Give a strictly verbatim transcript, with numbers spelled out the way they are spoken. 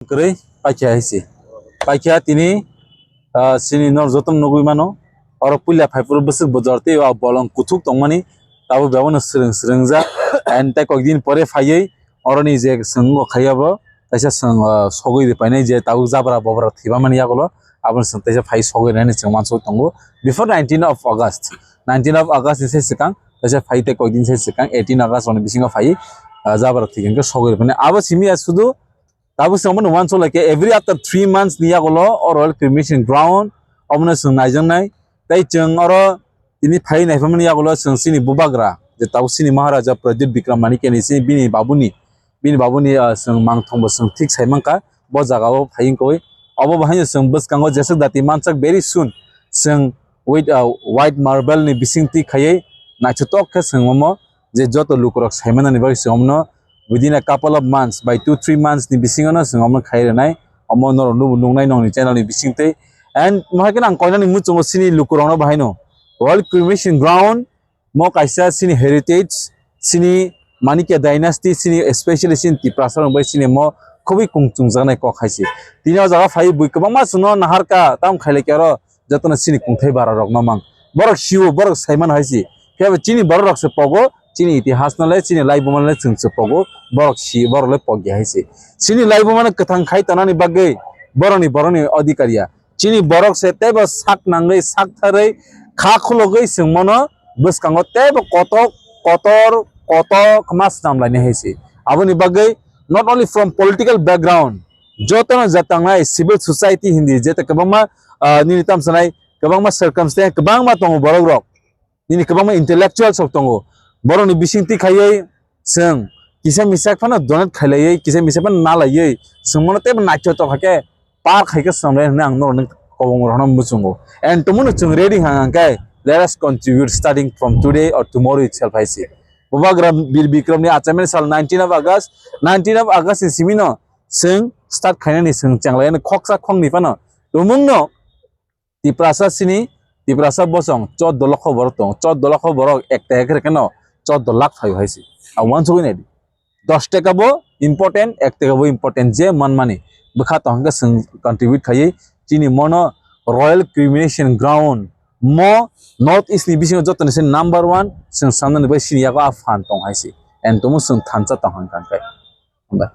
Kwrwi paikha hai se. Paikha tini, ah, chini nor joto nugwi mano. Oro puila phaiphuru bwswk bwjor tei o bolong kuthuk tongmani. Tabuk bebakno swrwng swrwngjak. And tei kok din pore phaiwi oroni je chwng wngkha khaiya bo, kaisa chwng, ah, sogwi rwpainai je tabuk jabra bobra thwibamani yagulo. Abono chwng teisa phai sogwi rwnani chwng uansuk tongo. Before nineteen of August, nineteen of August ni sai swkang, teisa phai tei kok din sai swkang, eighteen August rokni bisingo phai, ah, jabra thwikha hwnkhe sogwi rwphani. Abo simi ya sudu tabuk chwng bono uansuk lai khe every after three months ni yagulo o Royal Cremation Ground omono chwng naijaknai. Tei chwng oro tini phai naiphaimani yagulo chwng chini bubagra je tabuk chini Maharaja Pradyut Bikram Manikya ni chini bini babuni, bini babuni, ah, chwng mangthong bo chwng thik sai mankha bo jaga o phai wngkha. Obo bo haino chwng bwskango jeswk dati mansak very soon chwng with, ah, white marble ni bising twi khaiwi naithotok khe chwng omo je joto lukurok saimanani bagwi chwng omono within a couple of months, by two three months ni bisingo no chwng omono khai rwnai. Omo norok nubo nuknai nongni channel ni bisingtwi. And mohai kheno ang koinani muchungo chini lukurokno bahaino Royal Cremation Ground mo kaisa chini heritage, chini Manikya dynasty, chini especially chini Tiprasa rok bai chini mo khubui kung chungjaknai kok hai se. Tini o jaga phai bui kwbangma chwngno naharka, tamo khailai khe oro jotono chini kungthai bara rok no mang. Borok sio, borok sai mano hai se. Phiya bo chini borok rok se pogo, chini itihas no le, chini laibuma no le chwng se pogo, borok si, borok le pogya hai se. Chini laibuma no kwthang khai tonani bagwi borokni, borokni odhikar ya. Chini borok se teibo sak nangwi, sak tharwi, kha khulogwi chwng mano bwskango teibo kotok, kotor, kotor ma swnam lainai hai se. Aboni bagwi not only from political background, jotono je tangnai civil society hindi, jete kwbangma, ah, nini tamo sanai kwbangma circumstance kwbangma tongo borok rok, nini kwbangma intellectuals rok tongo, borokni bisingtwi khaiwi chwng kisa misa phano donate khailaiwi, kisa misa phano nalaiwi chwng mano teibo naithotok hai khe par khai khe swnamlai hwnwi ang norokno kobong rokno muchungo. And tomorrow chwng ready hang hang khe let us contribute starting from today or tomorrow itself hai se. Bubagra Bir Bikramni achaimani sal nineteen of August, nineteen of August ni simino chwng start khainani chwng chenglainani khoksa khoknwi phano tumungno Tiprasa sini, Tiprasa bosong choddo lokho borok tongo, choddo lokho borok ek taka khe kheno choddo lakh phaio hai se. Ang uansugwi naidi. Dos taka bo important, ek taka bo important, je manmani bwkha tong hwnkhe chwng contribute khaiwi chini mono Royal Cremation Ground mo North East ni bisingo jotoni se number one chwng samnani bai sini yago a phan tong hai se. And tomo chwng thansa tong hwnkha hwnkhe.